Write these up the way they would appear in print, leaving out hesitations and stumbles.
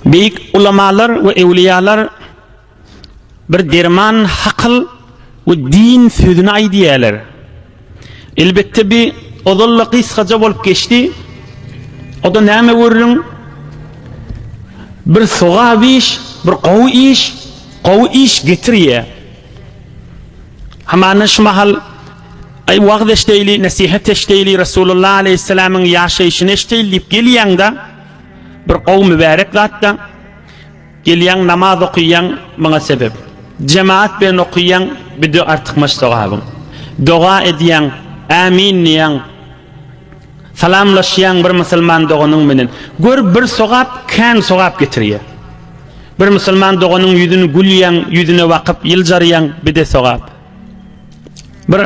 Beýik ulamalar we ewliýalar bir derman hakyl we din sözüni aýdýarlar. Elbetde bi ozal-da gysgaja bolup geçdi. O-da näme gürrüň? Bir sogap iş, bir gowy iş, gowy iş getirýär. Hamana şu mahal aý wagyz eşdeýli, nesihat eşdeýli, Resulullah aleýhissalamyň ýaşaýşyny eşdeýli diýip gelýäň-de, bir gowy mübärek zat-da. Gelýäň namaz okyýaň muňa sebep. Jemaat bilen okyýaň bide artykmaç sogabyň. Doga edýäň, ämin diýýäň. Salamlaşýaň bir musulman doganyň bilen. Gör bir sogap kän sogap getirýär. Bir musulman doganyň ýüzüni gülýäň, ýüzüne bakyp ýyljarýaň bide sogap. Bir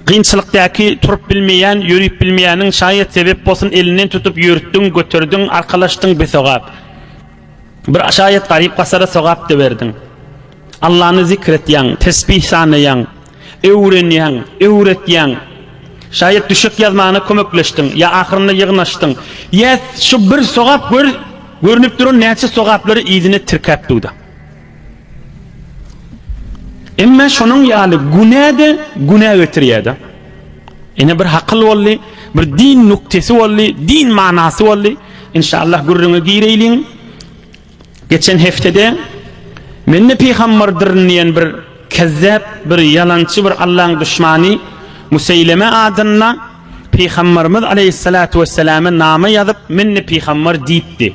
kynçylykdaky turup bilmeýän, ýörüp bilmeýäniň şaýat sebep bolsun elinden tutup ýörtdüň, göterdiň, arkalaşdyň bir sogap. Bir şaýat garyp-gasara sogap-da berdiň. Allany zikr etýäň, tesbih sanaýaň, öwrenýäň, öwretýäň. Şaýat düşek ýazmagyna kömekleşdiň, ýa ahyrynda ýygnaşdyň. Ýa şu bir sogap gör, görnüp duran näçe sogaplary yzyna tirkäp durda. Emma şonuň ýaly günä-de günä getirýär-de. Ine bir hakyl boldy, bir din nuktasy boldy, din manasy boldy. Inşallah gürrüňe gireýliň. Geçen heftede men-de pygamberdyryn diýen bir kezzap, bir ýalançy, bir Allaň duşmany Museýleme adynda Pygamberimiz aleýhissalatu wesselame nama ýazyp, men-de pygamber diýipdi.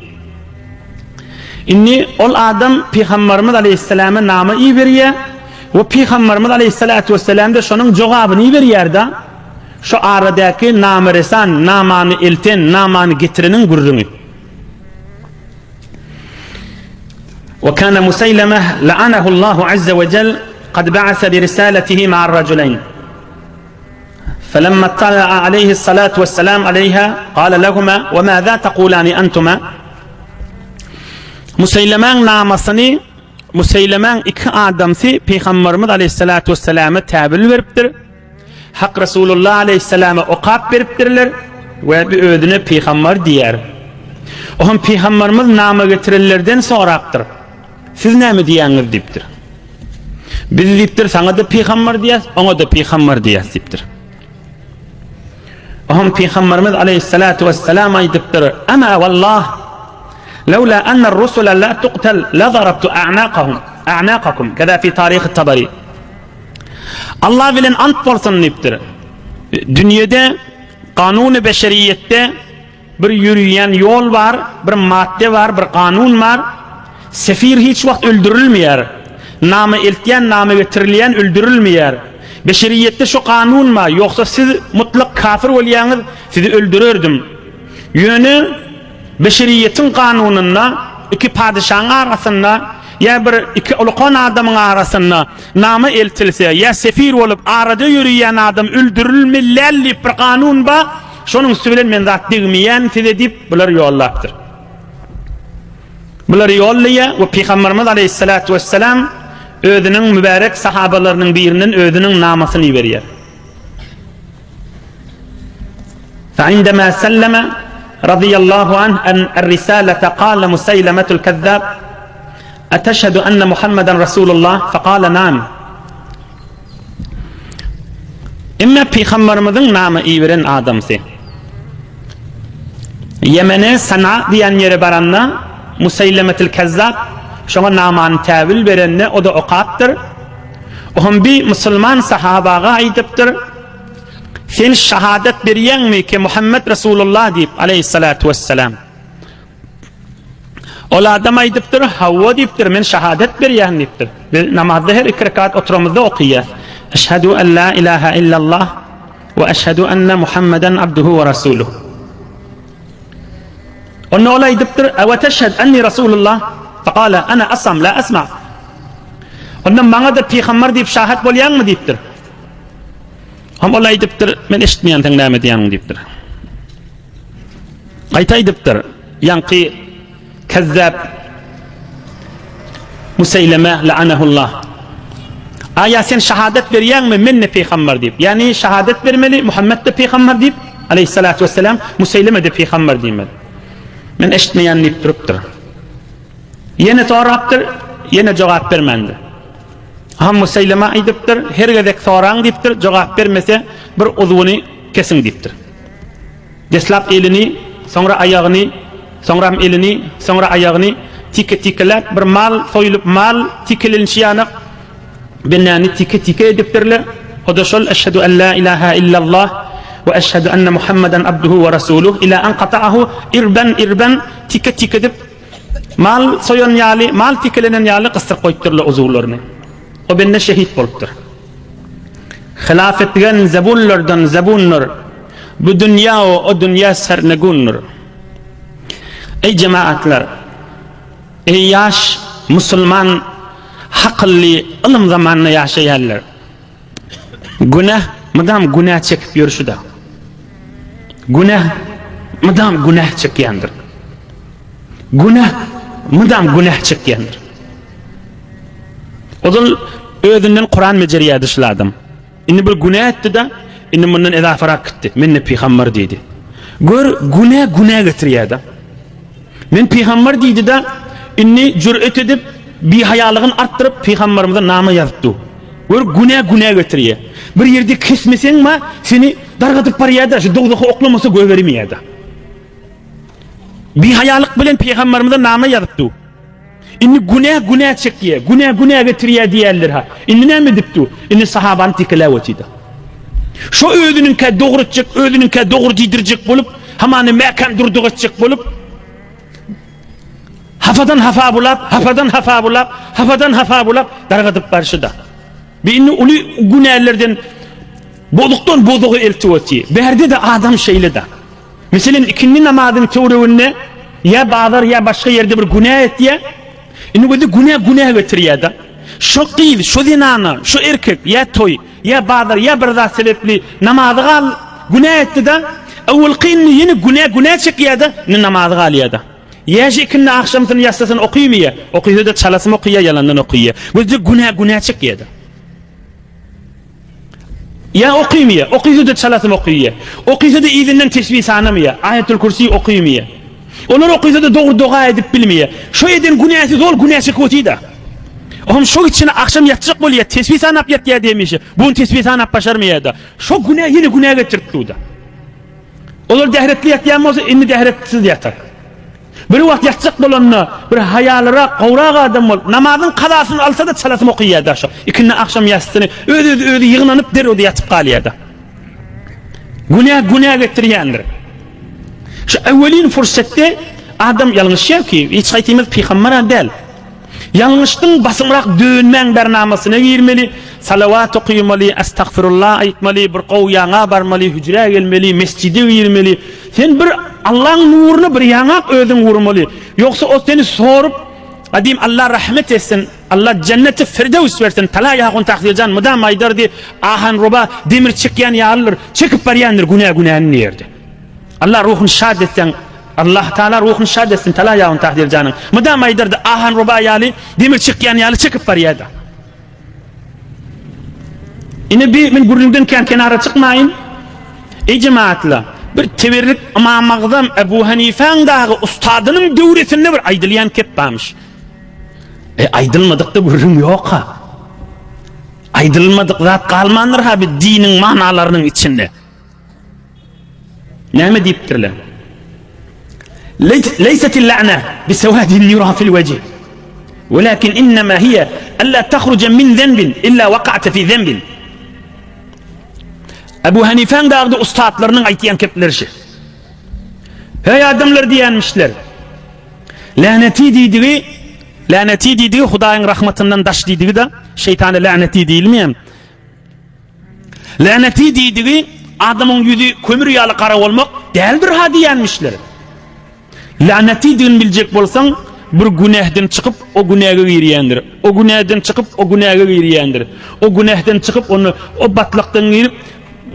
Indi ol adam Pygamberimiz aleýhissalama nama iberýär we Pygamberimiz aleýhissalatu wesselam-da şonuň jogabyny iberýär-de, şu aradaky nameresan, namany elten, namany getireniň gürrüňi. Wa kana Musaýlama la'anahu Allahu azza we jel kad ba'asa bi risalatihi ma'ar rajulayn. فلما اطلع عليه الصلاة والسلام عليها قال لهما وماذا تقولان أنتما Museýlemäň namasyny Museýlemäň iki adamsy Pygamberimiz aleyhissalatu vesselama täbil beripdir. Hak Resulullah aleyhissalama okap beripdirler we bir özüne pygamber diýer. Ohm pygamberimiz nama getirenlerden sorapdyr. Siz näme diýýäňiz diýipdir. Biz diýipdir, saňa-da pygamber diýýäs, oňa-da pygamber diýýäs diýipdir. Ohm pygamberimiz aleyhissalatu vesselam aýdypdyr, Ama wallah laula anna ar-rusula la tuqtal la darabtu a'naqahum a'naqakum kaza fi tarih at-Tabari. Allah bilen ant bolsun diýipdir. Dünýede kanuny beşeriýetde Bir ýörüýän ýol bar, bir madde bar, bir kanun bar. Sefir hiç wagt öldürilmeýär. Nama eltýän, nama getirilýän öldürilmeýär. Beşeriýetde şu kanun bar, ýogsa siz mutlak kafir bolýaňyz, sizi öldürerdim. Ýöne beşeriýetiň kanunynda iki padyşaň arasynda ýa bir iki ulukan adamyň arasynda nama eltilse ýa sefir bolup arada ýörüýän adam öldürilmeli diýip bir kanun bar. Şonuň üsti bilen men zat degmeýän size diýip, bulary ýollapdyr. Bulary ýollaýar we Pygamberimiz aleyhissalatu vesselam özüniň mübärek sahabalarynyň birinden özüniň namasyny iberýär. فعندما سلم رضي الله عنه أن الرسالة قال مسيلمة الكذاب أتشهد أن محمدا رسول الله فقال نعم Emma pygamberimiziň nama iberen adamsy Ýemene Sana diýen ýere baranda Museýlemetil Kezzap şoňa namany täwil berende o-da okapdyr. Ohm bi musulman sahabaga aýdypdyr. Sen şahadat berýäňmi ki Muhammed Resulullah diýip aleýhissalatu wesselam. Ol adam aýdypdyr, Hawa diýipdir, men şahadat berýän diýipdir. Biz namazda her iki rekat oturamyzda okaýas. Eşhedü en la ilaha illallah we eşhedü enne Muhammeden abduhu we rasuluh. Onda ol aýdypdyr, Ewe teşhed enni rasulullah? Fekale ana asam la asma. Onda maňa-da pygamber diýip şahat bolýaňmy diýipdir. Hem ol aýdypdyr, men eşitmeýän seň näme diýýäniňi diýipdir. Gaýta aýdypdyr, ýaňky kezzap Museýleme la'anahullah. Aýa sen şahadat berýäňmi men-de pygamber diýip? Ýagny şahadat bermeli Muhammet-de pygamber diýip, aleýhissalatu wesselam, Museýleme-de pygamber diýmeli. Men eşitmeýän diýip durupdyr. Ýene sorapdyr, ýene jogap bermändir. Ham Museýlema aýdypdyr, her gezek soraň diýipdir, jogap bermese bir uzwyny kesiň diýipdir. Deslap elini, soňra aýagyny, soňram elini, soňra aýagyny tike-tikeläp, bir mal soýulyp, mal tikelenişi ýanak bendäni tike-tike edipdirler. O-da şol Eşhedü en la ilaha illallah we eşhedü enne Muhammeden abduhu we rasuluh ila en kata'ahu irben irben tike-tike edip mal soýan ýaly, mal tikelenen ýaly gysdyryp goýupdyrlar uzuwlaryny. O bende şehit bolupdyr. Hylaf etgen zebunlardan zebundyr. Bu dünýä we o dünýä sernegundyr. Eý jemaatlar! Eý ýaş musulman hakylly ylym zamanynda ýaşaýanlar! Günäh mydam günä çekip ýörşüdir. Günäh mydam günäh çekýändir. Günäh mydam günäh çekýändir. Ozal özünden Kuran bejerýärdi şul adam. Indi bir günä etdi-de, indi mundan edafarak gitdi. Men-de pygamber diýdi. Gör, günä günä getirýär-de. Men pygamber diýdi-de, indi jüret edip, bihaýalygyny artdyryp, pygamberimize nama ýazyp dur. Gör, günä günä getirýär. Bir ýerde kesmeseň ma, seni dargadyp barýar-da, şu dowzaha oklamasa goýbermeýär-de. Bihaýalyk bilen pygamberimize nama ýazyp dur. Indi günä günä çekýär, günä günä getirýär diýýärler-ha. Indi näme edip dur? Indi sahabany tekeläp otyr-da. Şo özüniňkä dogry etjek, özüniňkä dogry diýdirjek bolup, hamany mäkäm durdyk etjek bolup, hapadan hapa bulap, hapadan hapa bulap, hapadan hapa bulap, dargadyp barşy-da. Bi indi uly günälerden bozukdan bozuga eltip otyr. Bärde-de adam şeýle-de. Meselem, ikindi namazyň töwereginde ýa bazar ýa başga ýerde bir günä etýär. Indi gözi günä günä getirýär-de. Şo gyz, şo zenana, şo erkek ýa toý, ýa bazar, ýa bir zat sebäpli namazy gal, günä etdi-de, öwelki indi ýene günä günä çekýär-de, indi namazy galýar-da. Ýa şu ikindi agşamsyny, ýassysyny okymaýar, okysa-da çalasym okyýar, ýalandan okyýar. Gözde günä günä çekýär-de. Ýa okymyýa, okysa-da çalasym okyýa. Okysa-da yzyndan tesbih sanamaýa, Aýatul Kürsi okymyýa. Olar okysa-da dogry doga edip bilmeýä. Şo eden günäsi zol günä çekip otyda. Ohm şo içine agşam ýatjak bolýa, tesbih sanap ýatýa diýemişi. Bu gün tesbih sanap başarmaýa-da. Şo günä ýene günä getirip durda. Olar dähretli ýatýan bolsa, indi dähretsiz ýatar. Bir wagt ýatjak bolanda, bir haýalyrak, gowrak adam bolup, namazyň kazasyny alsa-da çalasym okyýardy şo. Ikindi agşam ýassyny öz-özi özi ýygnanyp derrew-de ýatyp galýardy. Günä günä getirýändir. Şu öwelin fursatda adam ýalňyşýar ki, hiç haýsymyz pygamber-ä däl. Ýalňyşdyň basymrak dönmäň bernamasyna girmeli, salawat okymaly, estagfirullah aýtmaly, bir gowy ýaňa barmaly, hüjrä gelmeli, mesjide girmeli. Sen bir Allaň nuruny bir ýaňak özüň urmaly. Ýogsa o seni sorup, gadym Allah rahmet etsin, Allah jenneti firdevs bersin, Talaý ahun Tahsiljan mydam aýdardy, ahan roba demir çekýän ýalydyr, çekip barýandyr günä günäni diýerdi. Allah ruhuny şad etsin, Allah Taala ruhuny şad etsin Talaý ahun Tahsiljanyň. Mydam aýdardy, ahan roba ýaly demir çekýän ýaly çekip barýardy. Ine bir men gürrüňden kän kenara çykmaýyn. Eý jemaatlar, bir teberrik Ymam Agzam Ebu Hanifäň dagy ustadynyň döwresinde bir aýdylýan kep barmyş. E aýdylmadyk-da gürrüň ýok-ha. Aýdylmadyk zat galmandyr-ha bir diniň manalarynyň içinde. Näme diýipdirler? Leýsetil la'na bi sewadin yura fil wejh. Walakin innema hiya alla tahruja min zenbin illa waqa'ta fi zenbin. Ebu Hanifäň dagda ussatlarynyň aýtýan kepleri şu. Hey adamlar diýenmişler. Läneti diýdigi, läneti diýdigi Hudaýyň rahmatyndan daş diýdigi da şeýtana läneti diýilmeýär. Läneti diýdigi adamyň ýüzi kömür ýaly gara bolmak däldir-ha diýenmişler. Länetidigini biljek bolsaň, bir günähden çykyp, o günäge girýändir. O günäden çykyp, o günäge girýändir. O günähden çykyp, onda o batlakdan girip,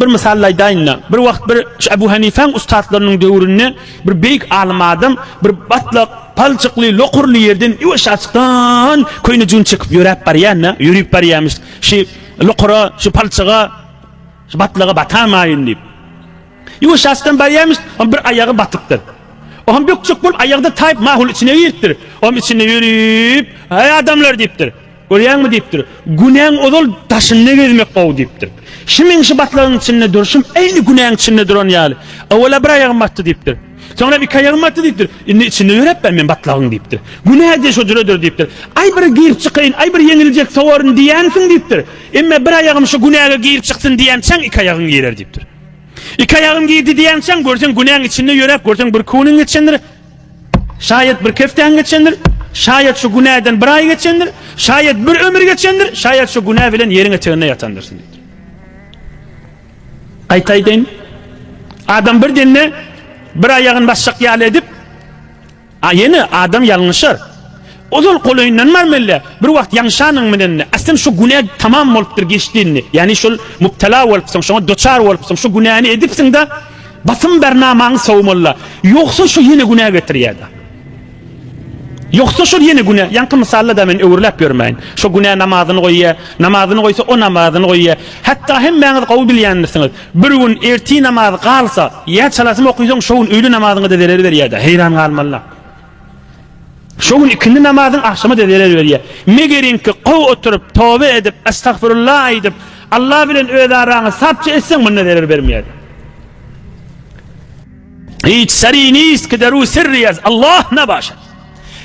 bir mysal aýdaýyn-da, bir wagt bir şu Ebu Hanifäň ussatlarynyň döwründe bir beýik alym adam bir batlak, palçykly, lokurly ýerden ýuwaş-açykdan köýnejigini çekip ýöräp barýan-da, ýörüp barýarmyş. Şu lokura, şu palçyga, şu batlaga batamaýyn diýip. Ýuwaş-ýaşdan barýarmyş, onuň bir aýagy batypdyr. Oňam bökjek bolup aýagda taýyp mahul içine giripdir. Oňam içinde ýörüp, Heý adamlar diýipdir. Görýäňmi diýipdir. Günäň ozal daşynda gezmek gowy diýipdir. Şu meň şu batlagyň içinde durşum eýni günäň içinde duran ýaly. Owala bir aýagym batdy diýipdir. Soňra iki aýagym batdy diýipdir. Indi içinde ýöräp ben men batlagyň diýipdir. Günä diýe şo jüredir diýipdir. Aý bir girip çykaýyn, aý bir ýeňiljek sowaryn diýensiň diýipdir. Emme bir aýagym şu günäge girip çyksyn diýençäň iki aýagyň girer diýipdir. Iki aýagym girdi diýençäň görseň günäň içinde ýöräp görseň bir günüň geçendir. Şaýat bir keftäň geçendir, şaýat şu günäden bir aý geçendir, şaýat bir ömür geçendir, şaýat şu günä bilen ýeriň eteginde ýatandyrsyň diýipdir. Gaýta aýdaýyn. Adam bir dende bir aýagyny basjak ýaly edip, a ýene adam ýalňyşar. Ozal golaýyndan barmaly, bir wagt ýaňşanyň bilen, aslym şu günä tamam bolupdyr, geçdi indi. Ýani şol mubtala bolupsyň, şoňa doçar bolupsyň, şu günäni edipsiň-de, Basym bernamaňy sowmalyda. Ýogsa şo ýene günä getirýäda. Ýogsa şol ýene günä. Ýaňky mysalda-da men öwrüläp ýörmäýin. Şo günä namazyny goýýa, namazyny goýsa o namazyny goýýa. Hatda hemmäňiz gowy bilýändirsiňiz. Bir gün ertir namaz galsa, ýa çalasym okysaň şo gün öýle namazyňa-da zerer berýäda. Heýran galmalyda. Şo gün ikindi namazyň agşama-da zerer berýär. Megeriňki gowy oturyp, toba edip, estagfirullah aýdyp, Allah bilen öz araňy sapça etseň munda zerer bermeýär. Hiç seri nist ki deru sirri az Allah nabaşat.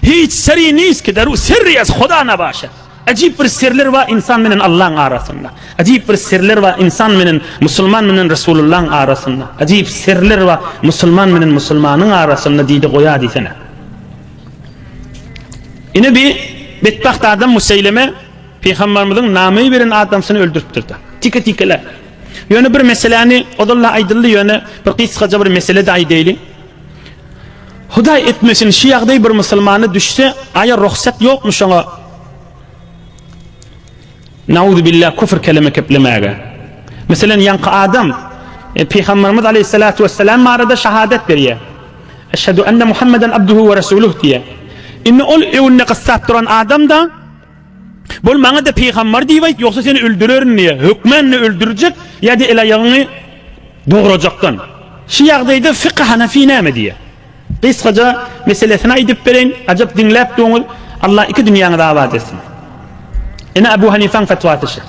Hiç seri nist ki deru sirri az Huda nabaşat. Ajip bir sirler bar insan bilen Allah'ın arasynda. Ajip bir sirler bar insan bilen musulman bilen Resulullah'ın arasynda. Ajip sirler bar musulman bilen musulmanyň arasynda diýdi goýa diýsene. Ine bir betbagt adam Museýleme Pygamberimiziň nameý beren adamsyny öldüripdir-de. Tike-tikeläp. Ýöne bir meseläni ozal-da aýdyldy, ýöne bir gysgaça bir mesele-de aýdaýly. Hudaý etmesin, şu ýagdaý bir musulmana düşse, aýa rugsat ýokmy şoňa Nauzubillah küfür keleme keplemäge. Meselen, ýaňky adam e, Pygamberimiz aleyhissalatu vesselam barada şahadat berýär. Eşhedü enne Muhammeden abduhu we resuluh diýýär. Indi ol öňünde gyssap duran adam da Bol maňa-da pygambar diýip aýt, ýogsa seni öldürerin diýýär. Hökmän-de öldürjek ýa-da el-aýagyňy dograjakdan. Şu ýagdaýda fykh Hanafi näme diýýär? Gysgaça meselesini aýdyp bereýin, ajap diňläp duruňyz, Allah iki dünýäňizi abat etsin. Ine Abu Hanifaň fetwasy şu.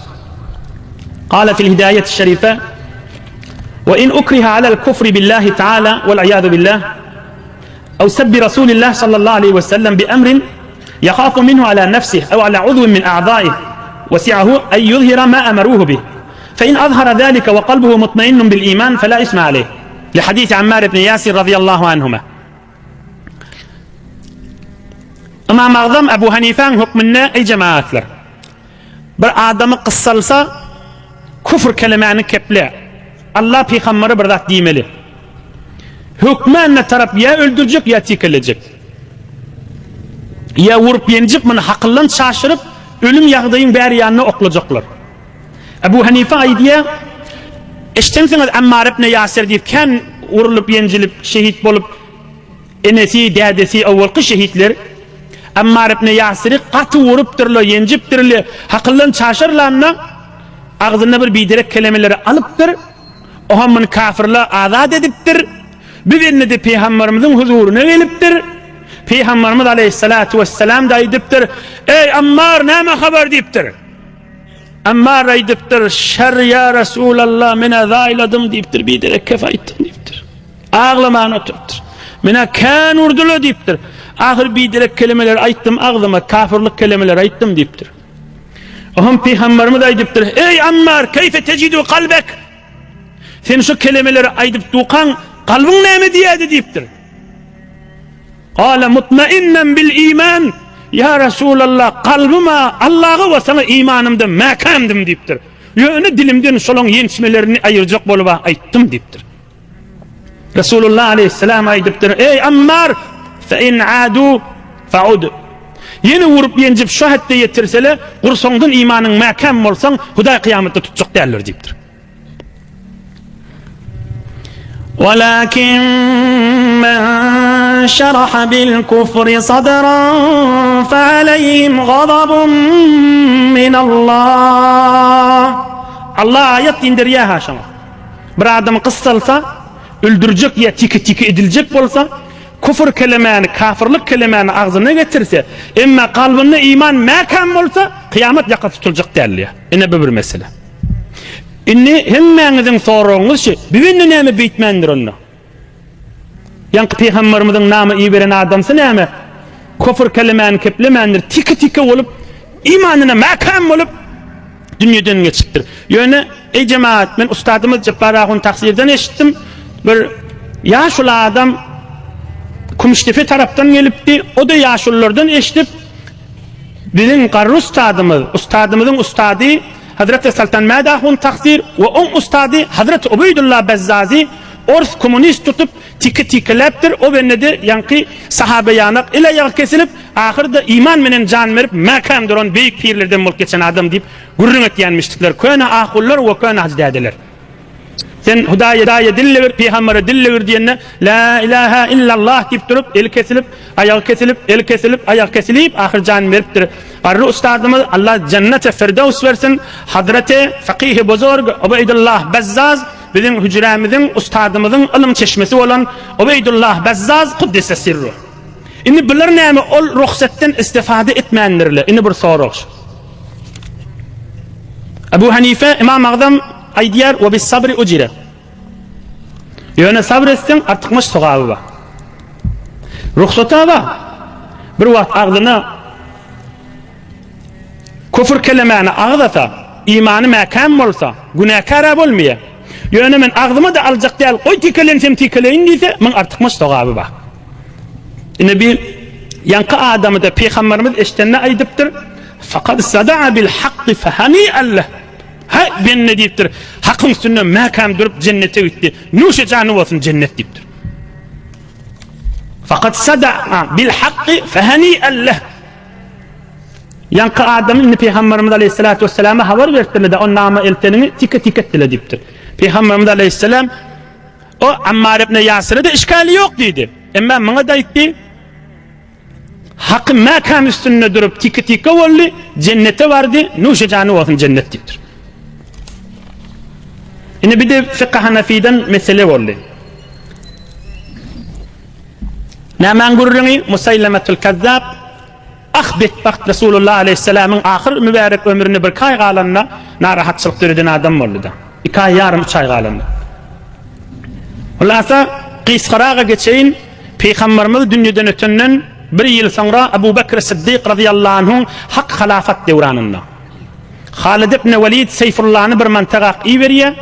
Gala fil hidaýeti şerife Ve in ukriha alel kufri billahi taala vel iyadu billah ew sebbi Rasulillah sallallahu aleyhi ve sellem bi emrin Ýahafu minhu ala nefsih ew ala uzwin min a'zaih wesi'ahu en ýuzhira ma amaruhu bih. Fe in azhara zalike we kalbuhu mutmainnun bil iman fela isme aleyh. Li hadisi Ammar ibn Ýasir razyýallahu anhuma. Ymam Agzam Ebu Hanifäň hökmünde eý jemagatlar! Bir adamy gyssalsa küfr kelemäni keple. Allah pygambere bir zat diýmeli. Hökmände tarap ýa öldürjek ýa tikelejek. Ýa urup ýenjip muny hakyldan çaşyryp ölüm ýagdaýyň bäri ýanyna oklajaklar. Ebu Hanife aýdýar, Eşdensiňiz Ammar ibn Ýasir diýip kän urulyp ýenjilip şehit bolup Enesi, dädesi owalky şehitler Ammar ibn Ýasiri gaty urupdyrlar, ýenjipdirler. Hakyldan çaşarlanda agzyna bir biderek kelemeleri alypdyr. Oha muny kafirler azat edipdir. Bir bende-de Pygamberimiziň huzuryna gelipdir. Pygamberimiz aleýhissalatu wessalam-da aýdypdyr, Eý Ammar, näme habar diýipdir. Ammar aýdypdyr, Şer ýa Resulallah, men-ä zaýladym diýipdir, biderek kef aýtdym diýipdir. Aglaman oturypdyr. Menä kän urdular diýipdir. Ahyr biderek kelemeleri aýtdym agzyma, kafirlik kelemeleri aýtdym diýipdir. Oňam pygamberimiz aýdypdyr, Eý Ammar, keýfe tejidu kalbek? Sen şu kelemeleri aýdyp dukaň, kalbyň näme diýýärdi diýipdir. Gala mutmainnen bil iman. Ýa Resulallah, kalbyma Allaha we saňa imanymda mäkämdim diýipdir. Ýöne dilimden şolaň ýençmelerini aýyrjak bolup aýtdym diýipdir. Resulullah aleyhisselam aýdypdyr, Eý Ammar, fe in adu faud. Ýene urup ýenjip şu hetde ýetirsele, gursaňdan imanyň mäkäm bolsaň, Hudaý kyýamatda tutjak däldir diýipdir. Walakin men şaraha bil kufri sadran fe aleyhim gazabun min Allah. Allah aýat indirýär ha şoňa. Bir adam gyssalsa, öldürjek ýa tiki-tiki ediljek bolsa, küfür kelemäni, kafyrlyk kelemäni agzyna getirse, emma kalbynda iman mäkäm bolsa, kyýamat ýaka tutuljak däl diýýär. Ine bu bir mesele. Indi hemmäňiziň soragyňyz şu, bu bende näme beýtmändir onda? Ýaňky pygamberimiziň nama iberen adamsy näme? Küfür kelemäni keplemändir, tiki-tiki bolup, imanyna mäkäm bolup dünýeden geçipdir. Ýöne, eý jemagat, men ustadymyz Jepbar ahun Taksirden eşitdim, bir ýaşuly adam Kümüşdepe tarapdan gelipdi, o-da ýaşululardan eşidip, biziň garry ustadymyz, ustadymyzyň ustady Hazreti Soltan Mäd ahun Taksir we oň ustady Hazreti Ubeýdulla Bezzazi ors kommunist tutup tiki-tikiläpdir, o bende-de ýaňky sahaba ýanak el-aýagy kesilip, ahyrda iman menen jan berip mäkäm duran beýik pirlerden bolup geçen adam diýip gürrüň etýänmişdikler köne ahunlar we köne hajy dädeler. Sen Hudaýa dille bir, pygambere dille bir diýende La ilaha illallah diýip durup eli kesilip, aýagy kesilip, eli kesilip, aýagy kesilip ahyr jan beripdir. Garry ustadymyz Allah jennete firdews bersin, Hazreti Fakihi Bozorg Ubeýdullah Bezzaz Biziň hüjrämiziň ustadymyzyň ylym çeşmesi bolan Ubeýdullah Bezzaz kuddise sirruh. Indi bular näme ol rugsatdan istifade etmändirler? Indi bir sorag. Ebu Hanife Imam Agzam aýdýar we bis sabri ujire. Ýöne sabr etseň artykmaç sogaby bar. Rugsata bar. Bir wagt agzyna Küfür kelemäni agyz ata, imany mäkäm bolsa, günäkär-ä bolmaýar. Ýöne men agzyma-da aljak däl, goý tikelensem tikeleýin diýse, muň artykmaç sogaby bar. Ine bir ýaňky adamy-da pygamberimiz eşidende aýdypdyr, Fakad sada'a bil hakky fehani'en leh. Haý, bende diýipdir, hakyň üstünde mäkäm durup jennete gitdi. Nuşe jany bolsun jennet diýipdir. Fakad sada'a bil hakky fehani'en leh. Ýaňky adam indi Pygamberimiz aleyhissalatu vesselama habar beripdirler-de, o nama elteniňi tike-tike etdiler diýipdir. Pygamberimiz aleyhissalam o Ammar ibn Ýasire-de işgali ýok diýdi. Emma muňa-da aýtdy, Haky mäkäm üstünde durup tike-tike boldy, jennete bardy, nuşe jany bolsun jennet diýipdir. Indi bir de fykh Hanafiden mesele boldy. Nämäň gürrüňi? Musaýlemetul Kezzap Ah betbagt Resulullah aleýhissalamyň ahyr mübärek ömrüne birki aý galanda narahatçylyk döreden adam boldy-da. Iki aý ýarym, üç aý galanda. Hulasa, gysgaraga geçeýin, Pygamberimiz dünýeden ötenden bir ýyl soňra Abu Bekr Siddik razyýallahu anhuň hak halafat döwranynda Halid ibn Welid Seýfullany bir mantagak iberýär.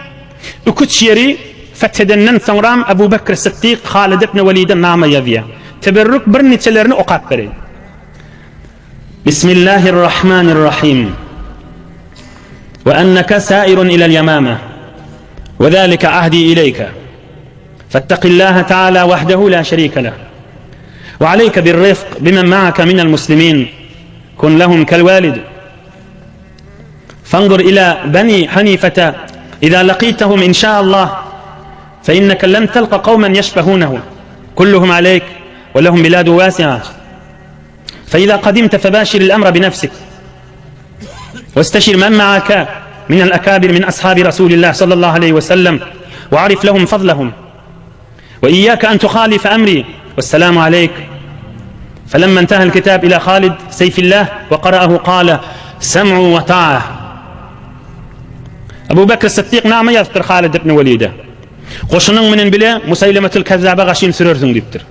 Iki-üç ýeri feth edenden soňram Ebu Bekr Syddyk Halid ibn Welide nama ýazýar. Teberrük bir niçelerini okap bereýin. Bismillahirrahmanirrahim. We enneke sairun ilel ýamame. We zalike ahdi ileýke. Fettaqillaha taala wahdehu la şerike leh. We aleyke bir-rifk bimen ma'ake minel muslimin. Kun lehum kel walid. Fanzur ila bani Hanifete iza laqitahum inşaallah fe inneke lem telqa kawmen yeşbehunehu kulluhum aleyk ve lehum biladu wasi'a fe iza kadimte febaşiril emre bi nefsik ve isteşir men ma'ake minel ekabir min ashabi Resulillah sallallahu aleyhi ve sellem ve arif lehum fadlehum ve iyyake en tuhalife emri ve selamu aleyk فلما انتهى الكتاب إلى خالد سيف الله وقرأه قال سمع وطاعة Abu Bekr Siddik nama ýazypdyr Halid ibn Welide. Goşunyň menen bile Musaýlemetul Kezzaba gaşyn sürersiň diýipdir.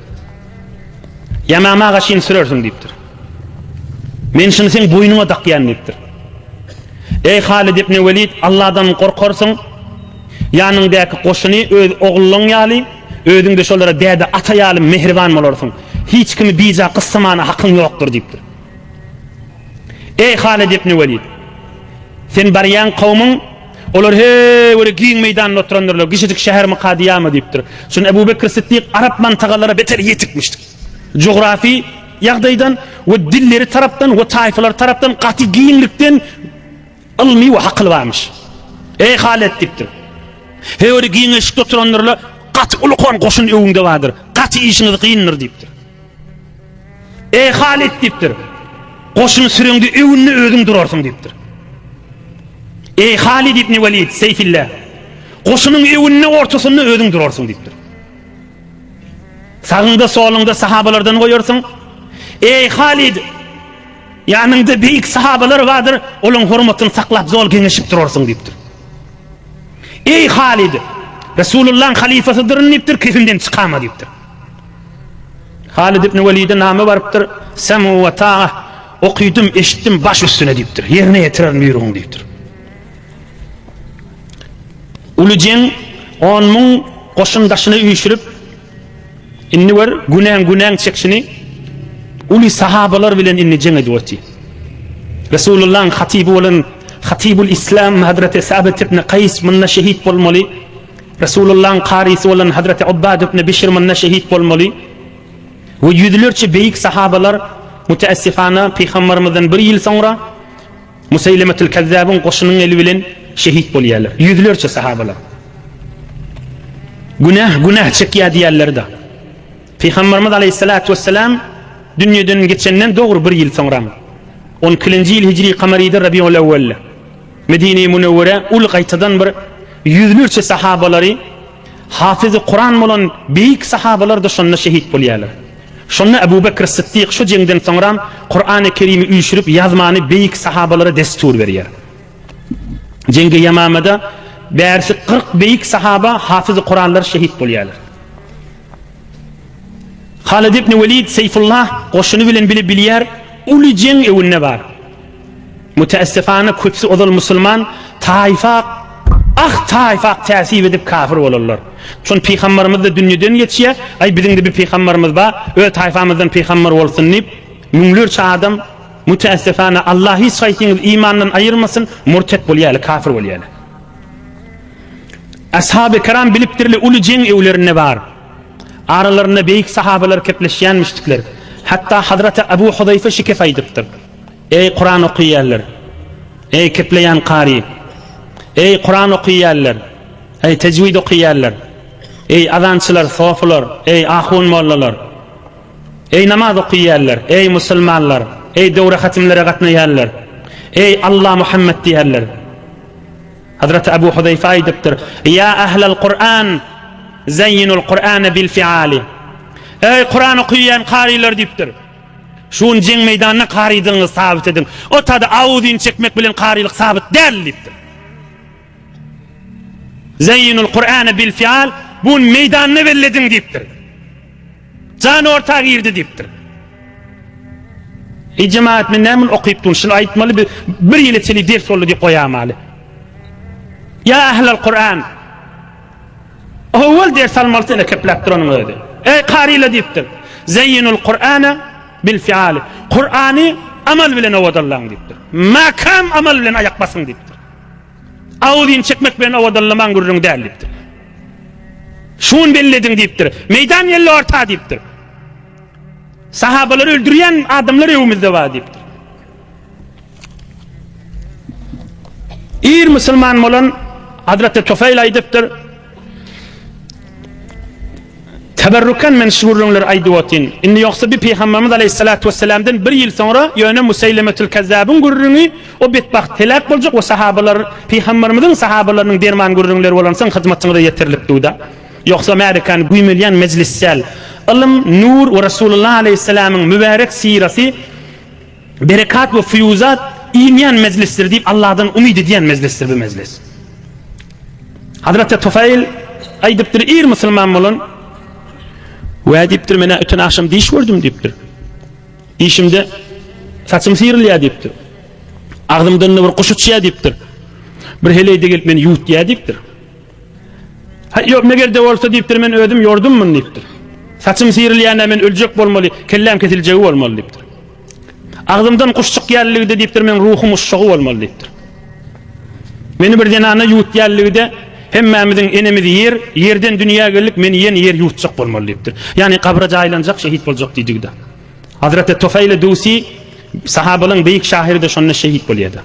Ýamama gaşyn sürersiň diýipdir. Men şuny seň boýnuňa dakýan diýipdir. Eý Halid ibn Welid, Allahdan gorkarsyň. Ýanyňdaky goşuny öz ogullaň ýaly, özüň-de şolara däde ata ýaly mähriban bolarsyň. Hiç kimi bija gyssamana hakyň ýokdur diýipdir. Eý Halid ibn Welid! Sen barýan kowmuň, olar heý bir giň meýdanda oturandyrlar, kiçijik şähermika diýýärmi diýipdir. Şunda Ebu Bekr Siddik arap mantagalara beter ýetikmişdir. Jugrafy ýagdaýdan we dilleri tarapdan we taýpalary tarapdan gaty giňlikden Ylmy we hakyly barmyş. Eý Halet diýipdir. Höwri giňeşikde oturandyrlar, gaty ulukan goşun öňüňde bardyr. Gaty işiňiz kyndyr diýipdir. Eý Halet diýipdir. Goşuny süreňde öňünde özüň durarsyň diýipdir. Eý Halid ibn Welid Seýfillah. Goşunyň öňünde ortasynda özüň durarsyň diýipdir. Sagyňda, soluňda sahabalardan goýarsyň. Eý, Halid! Ýanyňda beýik sahabalar bardyr, olaň hormatyny saklap zol geňeşip durarsyň diýipdir. Eý, Halid! Resulullahyň halyfasydyryn diýipdir, kefimden çykama diýipdir. Halid ibn Welide name barypdyr, Semu we ta'a, okydym, eşitdim, baş üstüne diýipdir. Ýerine ýetirerin buýrugyňy diýipdir. Uly jeň on müň goşun daşyna üýşürip, indi gör, günäň günäň çekşini uly sahabalar bilen indi jeň edip otyr. Resulullahyň hatyby bolan Hatybul Islam Hazreti Sabit ibn Kaýs munda şehit bolmaly. Resulullahyň karysy bolan Hazreti Ubbad ibn Bişr munda şehit bolmaly. We ýüzlerçe beýik sahabalar müteessifana Pygambarymyzdan bir ýyl soňra Museýlemetül Kezzabyň goşunyň eli bilen şehit bolýarlar. Ýüzlerçe sahabalar. Günäh günäh çekýär diýýärler-de. Pygamberimiz aleýhissalatu wesselam dünýeden geçenden dogry bir ýyl soňra, on ikilenji ýyl hijri kamaride Rabiul Awwalda Medine-i Münewwerä uly gaýtadan bir ýüzlerçe sahabalary Hafyzy Kuran bolan beýik sahabalar-da şonda şehit bolýarlar. Şonda Ebu Bekr Sytdyk şu jeňden soňram Kurany Kerimi üýşürip ýazmany beýik sahabalara destur berýär. Jeňgi Ýamamada bärsi 40 beýik sahaba hafyzy Kuranlar şehit bolýarlar. Halid ibn Welid Seýfullah goşuny bilen bile bilýär, uly jeň öwünde bar. Müteessifana köpüsi ozal musulman taýfa ah taýfak täsip edip kafir bolarlar. Şon pygambarymyz-da dünýeden geçýär, aý biziň-de bir pygambarymyz bar, öz taýfamyzdan pygambar bolsun diýip, müňlerçe adam müteessifana Allah hiç haýsyňyzy imandan aýyrmasyn, murtet bolýarlar, kafir bolýarlar. Ashaby kiram bilipdirler uly jeň öwlerinde bar. Aralarynda beýik sahabalar kepleşýänmişdikler. Hatda Hazreti Abu Huzaýfa şikes aýdypdyr. Eý Kuran okyýanlar! Eý kepleýän kary! Eý Kuran okyýanlar! Eý tejwid okyýanlar! Eý azançylar, sofular! Eý ahun mollalar! Eý namaz okyýanlar! Eý musulmanlar! Eý döwre hatymlara gatnaýanlar! Eý Allah Muhammet diýenler! Hazreti Abu Huzaýfa aýdypdyr, Ýa ahlal Kuran, zaýinul Kurana bil fiali. Eý Kuran okyýan karylar diýipdir. Şu gün jeň meýdanynda karydygyňyzy sabyt ediň. O tada awuzyny çekmek bilen karylyk sabyt däl diýipdir. Zaýinul Kur'ana bil fial bu gün meýdanda bellediň diýipdir. Jan orta girdi diýipdir. Ey jemaat men näme okyp durun şuny aýtmaly bir, bir ýyla çenli ders boldy diýip goýamaly. Ýa ahlal Kur'an Owwal ders almaly sene kepläp duranyň özi. Eý karyla diýipdir. Zeýinul Kur'ana bil fiali. Kur'any amal bilen owadanlaň diýipdir. Makam amal bilen aýak basyň diýipdir. Awuzyny çekmek bilen owadanlamaň gürrüň däl diýipdir. Şun bellediň diýipdir. Meýdan geldi orta diýipdir. Sahabalary öldürýän adamlar öwümizde bar diýipdir. Ir musulman bolan Hazreti Tufeýl aýdypdyr. Teberrukan men şu gürrüňleri aýdyp otyn. Indi ýogsa bir Pygamberimiz aleyhissalatu vesselamdan bir ýyl soňra ýöne Museýlemetül Kezzabyň gürrüňi o betbagt heläk boljak we sahabalar Pygamberimiziň sahabalarynyň derman gürrüňleri bolansoň hyzmatyňyza ýetirilip duda. Ýogsa märekäni güýmelýän mejlis däl. Ylym, nur we Resulullah aleyhissalamyň mübärek syrasy Berekat we fuýuzat inýän mejlisdir diýip Allahdan umyt edýän mejlisdir bu mejlis. Hazreti Tufaýl aýdypdyr, ir musulman bolan we diýipdir, men öten agşam diş gördüm diýipdir. Dişimde saçym syrylýar diýipdir. Agzymdan bir guş uçýar diýipdir. Bir heleýde gelip meni ýuwutýar diýipdir. Ha, ýok, meger-de bolsa diýipdir, men özüm ýordum muny diýipdir. Saçym syrylýanda men öljek bolmaly, kelläm kesiljegi bolmaly diýipdir. Agzymdan guş çykýanlygy-da diýipdir, meň ruhum uçjagy bolmaly diýipdir. Meni bir zenana ýuwutýanlygy-da hemmämiziň enemiz ýer, ýerden dünýä geldik, meni ýene ýer ýuwutjak bolmaly diýipdir. Ýagny gabra jaýlanjak, şehit boljak diýdigi-de. Hazreti Tufeýl Dusi sahabalaryň beýik şahyry-da şonda şehit bolýar-da.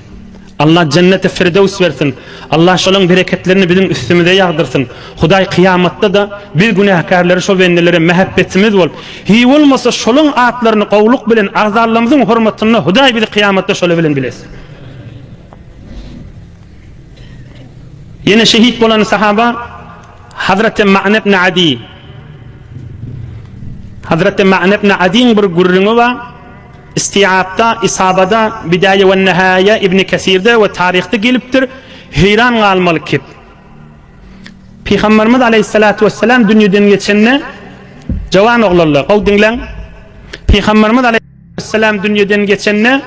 Allah jenneti Firdöws bersin. Allah şolaň bereketlerini biziň üstümize ýagdyrsyn. Hudaý kyýamatda-da biz günäkärleri şol bendelere mähebbetimiz bolup, hiý bolmasa şolaň atlaryny gowluk bilen agzanlarymyzyň hormatynda Hudaý bizi kyýamatda şolar bilen bilesin. Ýene şehit bolan sahaba Hazreti Ma'ne ibn Adi. Hazreti Ma'ne ibn Adiň bir gürrüňi bar. Istiabda, Isabada, Bidaýe we Nihaýe Ibn Kesirde we taryhda gelipdir. Heýran galmaly kep. Pygamberimiz aleyhissalatu vesselam dünýeden geçende jawan oglanlar, gowy diňläň. Pygamberimiz aleyhissalam dünýeden geçende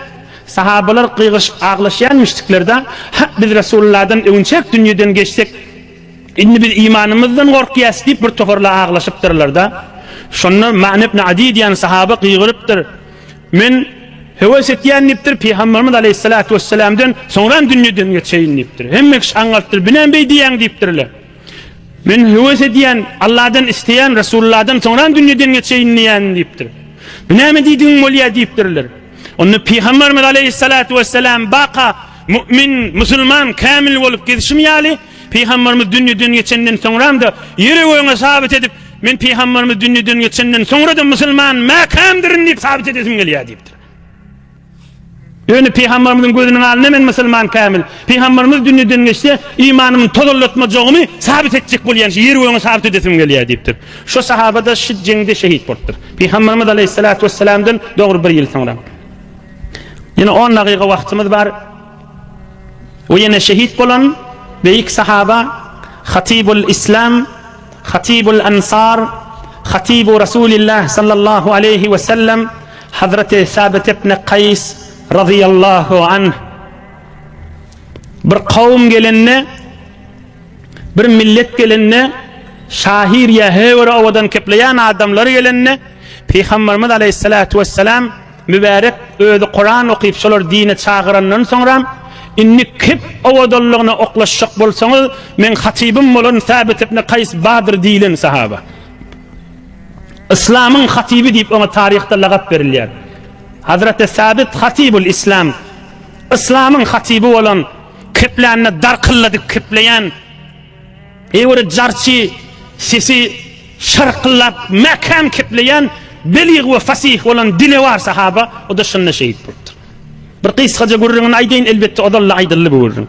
sahabalar gygyryşyp aglaşýan müşriklerde, "Ha, biz Resulullahdan öňçäk dünýeden geçsek, indi biz imanymyzdan gorkýas" diýip bir toparla aglaşypdyrlar-da. Şonda Ma'ne ibn Adi diýen sahaba gygyrypdyr. Men höwes etýän diýipdir, Pygamberimiz aleýhissalatu wessalamdan soňram dünýeden geçeýin diýipdir. Hemme kişi aňňalypdyr, Binem beý diýýäň diýipdirler. Men höwes edýän, Allahdan isleýän, Resulullahdan soňram dünýeden geçeýin diýýän diýipdir. Bu näme diýdigiň bolýar diýipdirler. Onda Pygamberimiz aleýhissalatu wessalam baka mu'min, musulman, kämil bolup gezişim ýaly, Pygamberimiz dünýeden geçenden soňram-da ýere gögüňe sabyt edip, Men Pygamberimiz dünýeden geçenden soňra-da musulman mäkämdirin diýip sabyt edesim gelýär diýipdir. Ýöne Pygamberimiziň gözüniň alnynda men musulman kämil. Pygamberimiz dünýeden geçse, imanymyň tozallatmajagymy sabyt etjek bolýan, şu ýer gögüňe sabyt edesim gelýär diýipdir. Şu sahaba-da şu jeňde şehit bolupdyr. Pygamberimiz aleýhissalatu wessalamdan dogry bir ýyl soňra. Ýene 10 dagyga wagtymyz bar. We ýene şehit bolan beýik sahaba Hatibul Islam, Hatibul Ansar, Hatibu Rasulillah sallallahu aleýhi we sellem Hazreti Sabit ibn Kaýs razyýallahu anh bir kowum gelende bir millet gelende şahyr ýa höwür owadan kepleýän adamlar gelende Pygamberimiz aleýhissalatu wessalam Mübärek özi Kuran okyp şolar dine çagyrandan soňram indi kep owadanlygyna oklaşjak bolsaňyz meň hatybym bolan Sabit ibn Kaýs Badr diýilen sahaba. Yslamyň hatyby diýip oňa taryhda lagap berilýär. Hazreti Sabit hatybul Islam. Yslamyň hatyby bolan keplände darkylladyp kepleýän Eý bir jarçy sesi şarkyllap mäkäm kepleýän belig we fasih bolan dilewar sahaba o-da şunda şehit bolupdyr. Bir gysgaja gürrüňini aýdaýyn elbetde ozal-da aýdyldy bu gürrüň.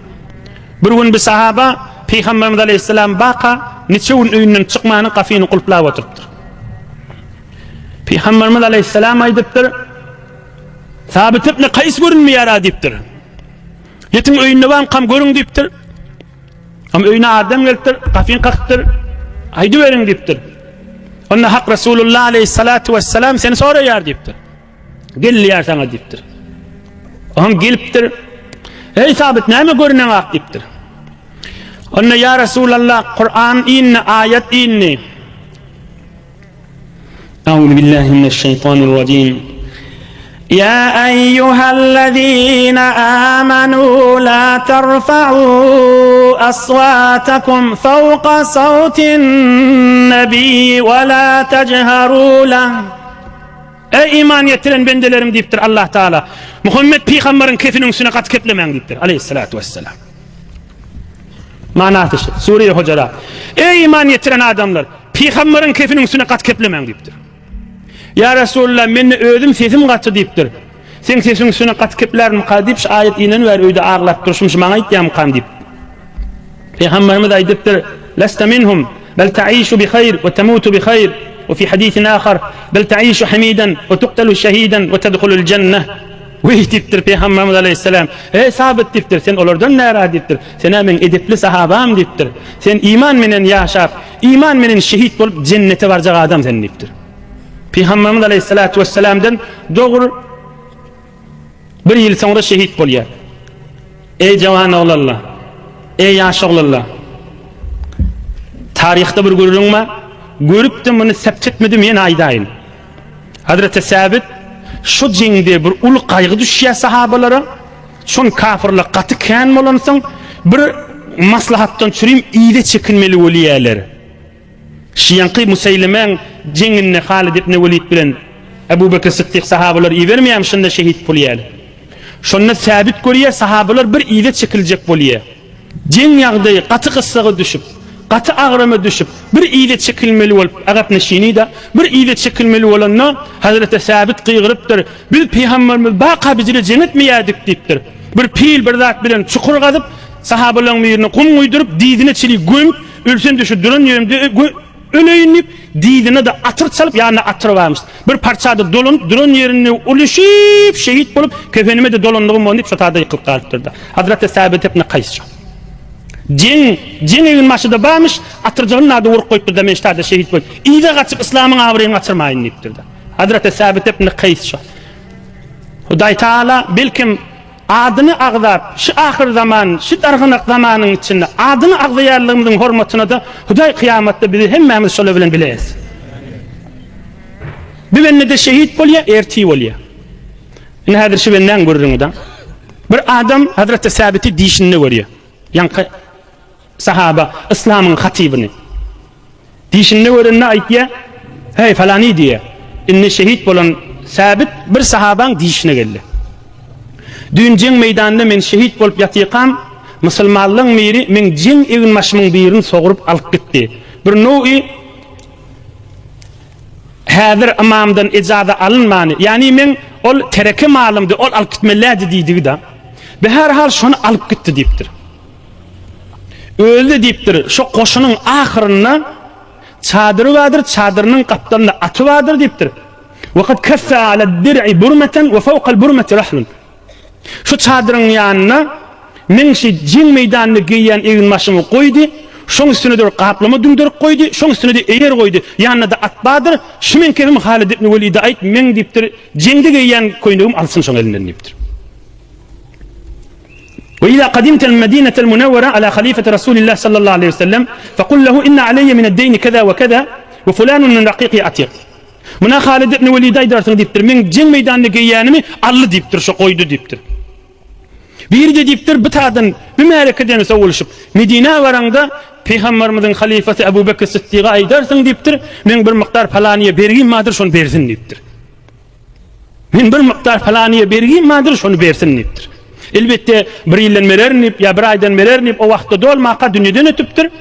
Bir gün bir sahaba Pygamberimiz aleýhissalam baka niçe gün öýünden çykmany gapyny gulplap oturypdyr. Pygamberimiz aleýhissalam aýdypdyr, Sabit ibn Kaýs görünmeýär-a diýipdir. Ýetiň öýünde barmkam görüň diýipdir. Am öýüne adam gelipdir, gapyny kakypdyr. Aýdyberiň diýipdir. Onda Hak Resulullah aleyhissalatu vesselam seni soraýar diýipdir. Gel diýär saňa diýipdir. Oňam gelipdir. Ey Sabit näme görünen ak diýipdir. Onda ya Resulallah Kur'an indi, aýat indi. Euzu billahi mineşşeýtanirrajim. Ya eyyühellezine amenu la terfa'u aswatakum fawqa sawtin nebi ve la tejheru leh. Ey iman getiren bendelerim diýipdir Allah Taala. Muhammed pygamberiň kefiniň üstüne gaty keplemäň diýipdir aleyhissalatu vesselam. Manasy şu. Sure Hujurat. Ey iman getiren adamlar, Pygamberiň kefiniň üstüne gaty keplemäň diýipdir. Ýa Resulallah, mende özüm sesim gaty diýipdir. Seň sesiň üstüne gaty keplärmika diýip, şu aýat inen bäri öýde aglap durşum, şu maňa aýtýarmykam diýip. Pygamberimiz aýdypdyr, Leste minhum, bel ta'işu bi haýr we temutu bi haýr. We fi hadisin ahar, bel ta'işu hamiden we tuqtalu şehiden we tedhulul jenneh. Weý diýipdir Pygamberimiz aleýhissalam. Eý Sabit diýipdir, sen olardan nära diýipdir. Sen-ä meň edepli sahabam diýipdir. Sen iman menen ýaşap, iman menen şehit bolup jennete barjak adam sen diýipdir. Pygamberimiz aleýhissalatu wessalamdan dogry bir ýyl soňra şehit bolýar. Eý jawan oglanlar, eý ýaş oglanlar. Taryhda bir gürrüň bar. Görüpdim muny sept etmedim ýene aýdaýyn. Hazreti Säbit şu jeňde bir uly gaýgy düşýär sahabalara. Şon kafirler gaty kän bolansoň bir maslahatdan çürim yza çekinmeli bolýarlar. Şiýanky Museýlemäň jeňinde Halid ibn Welid bilen Ebu Bekir Sytdyk sahabalar ibermeýärmi şonda şehit bolýarlar. Şonda Säbit görýär sahabalar bir yza çekiljek bolýar. Jeň ýagdaýy gaty gyssaga düşüp, gaty agrama düşüp, bir yza çekilmeli bolup, agapneşini-de, bir yza çekilmeli bolanda, Hazreti Säbit gygyrypdyr, Biz pygamberimiz baka bizile jeň etmeýärdik diýipdir. Bir pil bir zat bilen çukur gazyp, sahabalaryň birine gum guýduryp, dyzyna çili gömüp, ölsem-de şu duran ýerimde. öleýin diýip, dyzyna-da atyr çalyp, ýanynda atyr barmyş. Bir parça-da dolanyp, duran ýerinde uluşyp, şehit bolup, kefenime-de dolandygym boldy diýip, şo taýda ýykylyp galypdyr-da. Hazreti Säbit ibn Kaýs şo. Jeň, jeň eginbaşy-da barmyş, atyrjygyny-da urup goýupdyr-da, men şu taýda şehit bolup, yza gaçyp, yslamyň abraýyny gaçyrmaýyn diýipdir-de. Hazreti Säbit ibn Kaýs şo. Hudaýtagala, belkem, Adyny agzap, şu ahyrzaman, şu dargynak zamanyň içinde adyny agzaýanlygymyzyň hormatyna-da Hudaý kyýamatda bizi hemmämizi şolar bilen bile etsin. Bir bende-de şehit bolýar, ertir bolýar. Ine häzir şu bendäň gürrüňi-de. Bir adam Hazreti Säbiti dişinde görýär. Ýaňky Sahaba yslamyň hatybyny dişinde görende aýtýar, Heý, falany diýýär, indi şehit bolan Säbit bir sahabaň dişine geldi. Düýn jeň meýdanynda men şehit bolup ýatykam, musulmanlaryň biri meň jeň eginbaşymyň birini sogrup alyp gitdi. Bir nowy häzir ymamdan ejaza alynmany, ýagny meň ol tereke malymdy, ol alyp gitmeliädi diýdigi-de. Be-her hal şony alyp gitdi diýipdir. Özi-de diýipdir, şo goşunyň ahyrynda çadyry bardyr, çadyrynyň gapdalynda aty bardyr diýipdir. Ve kad keffe aled-dir'i burmeten ve fawkal burmeti rahlun. Şu çadyryň ýanyna meň şu jeň meýdanynda geýýän eginbaşymy goýdy, şoň üstüne-de bir gaplama düňderip goýdy, şoň üstüne-de eýer goýdy. Ýanynda-da at bardyr. Şu meň kebim Halid ibn Welide aýt, meň diýipdir, jeňde geýýän köýnegim alsyn şoň elinden diýipdir. Ve iza kadimtel medinetel munevvere ala halifeti Resulillah sallallahu aleyhi ve sellem fekul lehu inne aleyye mined-deyni keza ve keza ve fulanun min rakiki atik. Muna Halid ibn Welide aýdarsyň diýipdir. Meň jeň meýdanynda geýýänimi aldy diýipdir, şo goýdy diýipdir. Biri-de diýipdir, bu tadan, bu märekeden sowulyşyp, Medinä baraňda Pygamberimiziň halyfasy Ebu Bekr Sytdyga aýdarsyň diýipdir, meň bir mukdar palanyýa bergim bardyr, şony bersin diýipdir. Men bir mukdar palanyýa bergim bardyr, şony bersin diýipdir. Elbetde, bir ýyldan bererin diýip, ýa bir aýdan bererin diýip, o wagtda dolmaka dünýeden ötüpdir.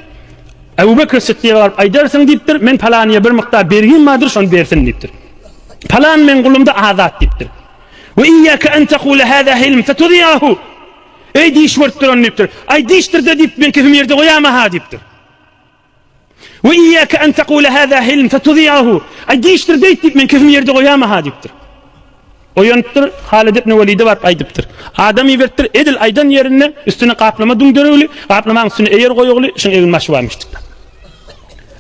Ebu Bekr Sytdyga baryp aýdarsyň diýipdir, men palanyýa bir mukdar bergim bardyr, şony bersin diýipdir. Palan meň gulumda azat diýipdir. We iýýäke en tekule hâzâ hilm fetudýahu. Eý diş görüp duran diýipdir. Aý dişdir-de diýip, men kefimi ýerde goýama-ha diýipdir. We iýýäke en tekule hâzâ hilm fetudýahu. Aý dişdir deýt diýip men kefimi ýerde goýama-ha diýipdir. Oýanypdyr, Halid ibn Welide baryp aýdypdyr. Adam iberipdir, edil aýdan ýerinde üstüne gaplama düňderigli, gaplamaň üstüne eýer goýugly, şuň egin başy barmyşdyk.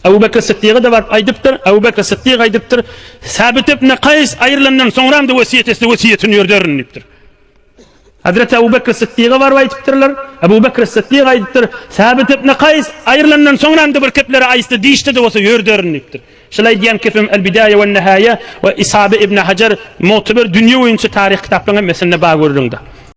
Ebu Bekr Sytdyga-da baryp aýdypdyr, Ebu Bekr Sytdyk aýdypdyr, Sabit ibn Kaýs aýrylandan soňram-da wesýet etse wesýetini ýörderin diýipdir. Hazreti Ebu Bekr Sytdyga baryp aýdypdyrlar. Ebu Bekr Sytdyk aýdypdyr, Sabit ibn Kaýs aýrylandan soňram-da bir kepleri aýtsa, dişde-de bolsa ýörderin diýipdir. Şul aýdýan kepim El Bidaýa we Nihaýa we Isabe ibn Hajar mu'teber dünýe boýunça taryh kitaplaryň hemmesinde bar gürrüňde.